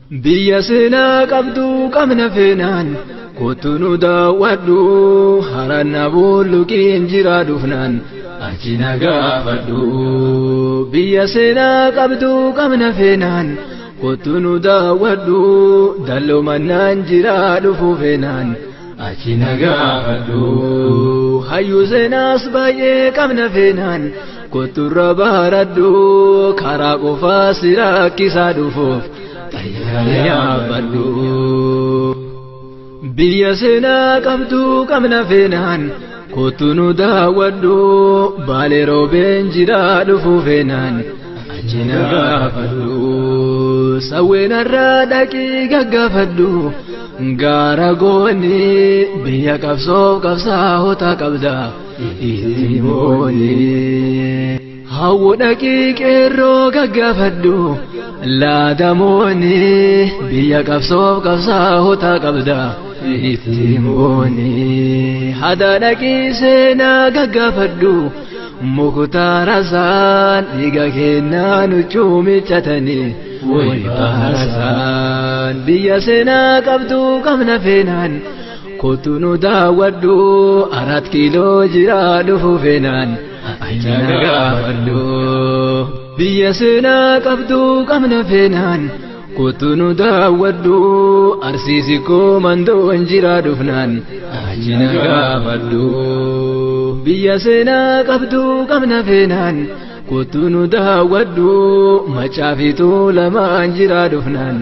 Biyya seenaa qabdu qabna feenaan kottu nu daawwadhu haranna boolluqiin jira dhufnaan achi na gaafadhu. Biyya seenaa qabdu qabna feenaan kottu nu daawwadhu dalloo jira dhufu feenaan achi na gaafadhu. Hayyuu seenaas baay'ee qabna feenaan kotturra baradhu karaa qofaa si rakkisaa dhufuuf. Xayyaara yaabbadhu. Biyya seenaa qabdu qabna feenaan kottu nu daawwadhu baalee roobeen jira dhufu feenaan achi na gaafadhu. Sawweenarraa dhaqii gaggaafadhu gaara goonni biyya qabsoof qabsaa'ota qabda itti mooni. Hawwu dhaqii qeerroo gaggaafadhu laadamoonni biyya qabsoof qabsaa'ota qabda itti mooni. Hada dhaqii seenaa gaggaafadhu muktaarasaan dhiiga kennaa nuchuu miccatanii way baarasaan. Biyya seenaa qabdu qabna feenaan kottu nu daawwadhu 4 kiiloo jira dhufu feenaan achi na gaafadhu. Biyya seenaa qabdu qabna feenaan kottu nu daawwadhu arsiisi koo mandoon jira dhufnaan achi na gaafadhu. Biyya seenaa qabdu qabna feenaan kottu nu daawwadhu macaafituu lamaan jira dhufnaan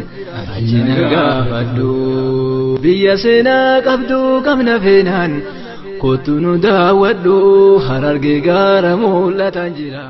achi na gaafadhu. Biyya seenaa qabdu qabna feenaan kottu nu daawwadhu harargee gaara mul'atan jira.